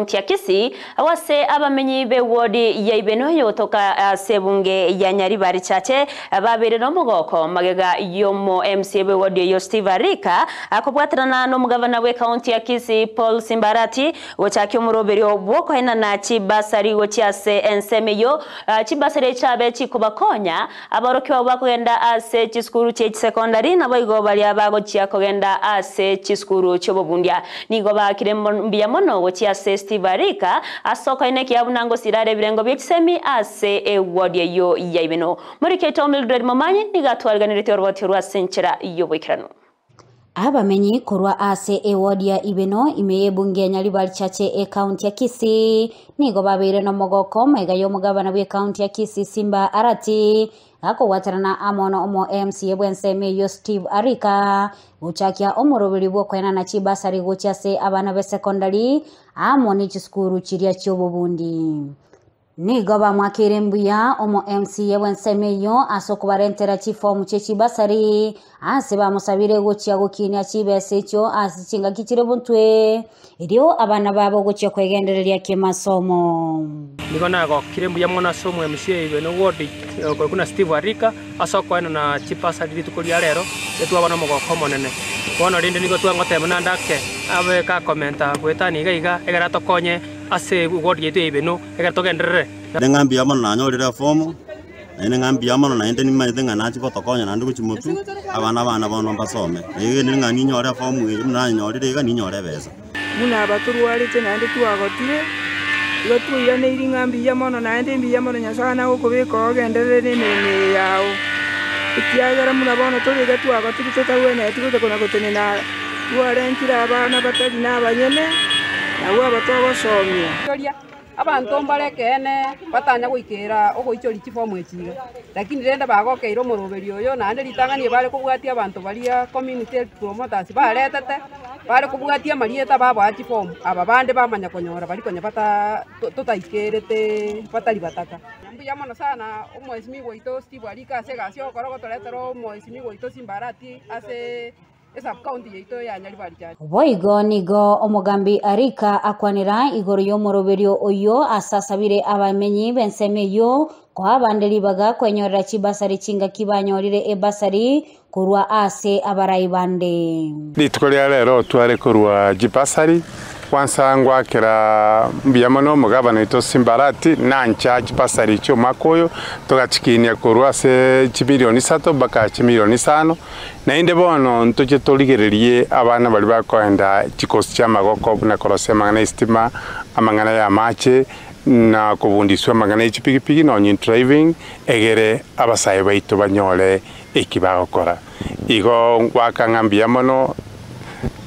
County ya Kisii agwo ase abamenyi b'ewodi ya Ibeno eyogotoka ase ebunge ya Nyaribari Chache babeire nomogoko magega y'omo MCA bw'ewodi eyio Steve Arika akobwaterana nomogavana bw'ecounty ya Kisii Paul Simbarati gochakia omoroberio bw'okoenana chibasari gochia ase ensemo eyio chibasari echiabe chikobakonya Aborokigwa abwo bakogenda ase chisukuru chie chisekondari, naboigo baria bagochia kogenda ase chisukuru chi'obobundia. Nigo baakire mbuya mono gochia ase Steve Arika ase okoenekia buna ngosira are ebirengo bie chisemi ase ewodi eyio ya Ibeno. Moriki oito Mildred Momanyi nigo atwariganeretie oroboti orwo ase enchera y'oboikeranu. Abamenyi korwa ase ewodi ya Ibeno ime y'ebunge ya Nyaribari Chache ekaunti ya Kisii nigo babeire nomogoko magega y'omogabana bw'ekaunti ya Kisii Simba Arati gakobwaterana amo na omo MCA bw'ensemo eyio Steve Arika gochakia omoroberi bw'okoenana chibasari gochia ase abana b'esekondari amo nechisukuru chiria chi'obobundi. Nigo bamwakeire mbuya omo MCA bw'ensemo eyio ase okobarentera chifomu chie chibasari ase bamosabire gochia gokinia chibesa echio ase chingaki chire bontwe, erio abana babo gochia kwegendereria ki'emasomo. Nigo nagokire mbuya mono ase omo MCA Ibeno Ward okorokwa na Steve Arika ase okoenana chibasari rituko ria rero, etwaba nomogoko omonene. Bono rende nigo twangoteba naende ake abe gakomenta goetania iga iga egere atokonye ase ward yaito ya Ibeno. Ekero togenderere. Naende ng'a mbuya mono nanyorire efomu, naende ng'a mbuya mono naende nimanyete ng'a nachia gotokonya naende gochia motwe, abana bane bono mbasome. Naende ng'a ninyore efomu eye buna nanyorire iga ninyore ebesa. Buna aba torwarete naende twagotire, igo twairaneiri ng'a mbuya mono naende mbuya mono Nyasae nagokobeka ogenderere nemeremo eye yao, ekiagera buna bono tore iga twagotire totagwenereti gocha kona gotenena Twarentire abana batari nabanyene, nabwo aba togosomia. Abanto mbare ekeene batanya goikera ogoichoria chifomu echi iga, lakini rende bagokeire omoroberi oyo, naende ritang'ani ebare kobwatia abanto baria community health promoters baretete, bare kobwatia amarieta baboa chifomu, aba bande bamanya konyora baria konya bata totaikerete batari bataka. Mbuya mono sana omwesimigwa oito Steve Arika ase egasi ogokora ogotoretera omwesimigwa oito Simba Arati ase. Boigo nigo omogambi Arika akwanera igoro y'omoroberio oyio ase asabire abamenyi b'ensemo eyio koa abande ribaga kwenyorera chibasari chingaki banyorire ebasari korwa ase abarai bande. Rituko ria rero tware korwa chibasari kwansa ngwakera mbuya mono omogabana oito Simbarati nancha chibasari chi'omwaka oyo togachikinia korwa ase chimilioni isato mpaka chimilioni isano. Naende bono ntoche torigererie abana baria bakoenda chikosi chi'amagoko buna korosia amang'ana y'esitima, amang'ana y'amache, na kobundiswa amang'ana ye chipigipigi nonye driving, egere abasae baito banyore eki bagokora. Igo ngwaka ng'a mbuya mono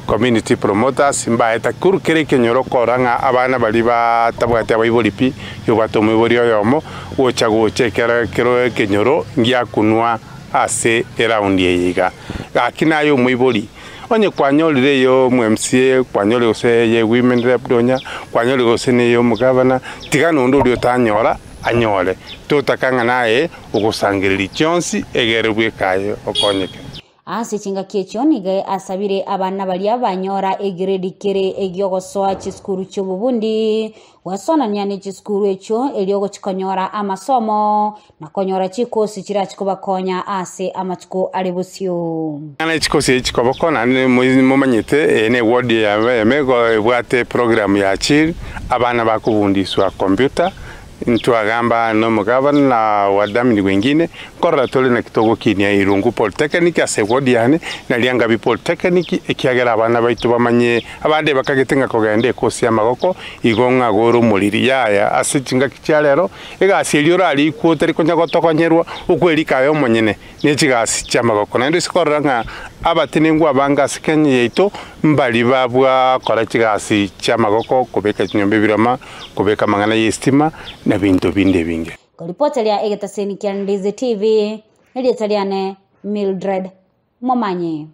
community promoters mbaete korwa kera ekenyoro korora ng'a abana baria batabwati abaibori pi, yobwate omoibori oyomo, gocha gocha ekero ekero ekenyoro ngiakunwa. Ase eraundi eye iga, gaki naye omoibori, onye kwanyorire ey'omo-MCA, kwanyorire gose eye women rep nonya, kwanyorire gose na ey'omogavana, tiga nonde oria otanyora anyore. Totaka ng'a naye ogosangereria chionsi egere bweka aye okonyeke. Ase chingaki echio nigo asabire abana baria banyora egrade kere egiogosoa chisukuru chi'obobundi, gwesonania ne chisukuru echio erio gochikonyora amasomo na konyora chikosi chirachi kobakonya ase amatuko are bosio. Ng'a chikosi echi chikoboko, naende momanyete eye ne ward ya Emego ebwate eprogram ya chill, abana bakobundiswa computer, ntwagamba nomogavana na wadhamini wengine, nkorora tore naki togokinia Irungu Polytechnic ase eward yane, na Riangabi Polytechnic, ekiagera abana baito bamanye Abande bakagete ng'a kogenda ekosi y'amagoko igo ng'a gore omoriri. Yaya, ase chingaki chia rero, egasi eria orarikwe otari konya gotogonyerwa, okwerika aye omonyene ne chigasi chi'amagoko. Naende ase korora ng'a abatenenku abange ase Kenya yaito mbari babwakora chigasi chi'amagoko, kobeka chinyomba ebirama, kobeka amang'ana y'esitima, na binto binde ebinge. Koripoteria egetaseni kia Ndizi TV, erieta riane Mildred Momanyi.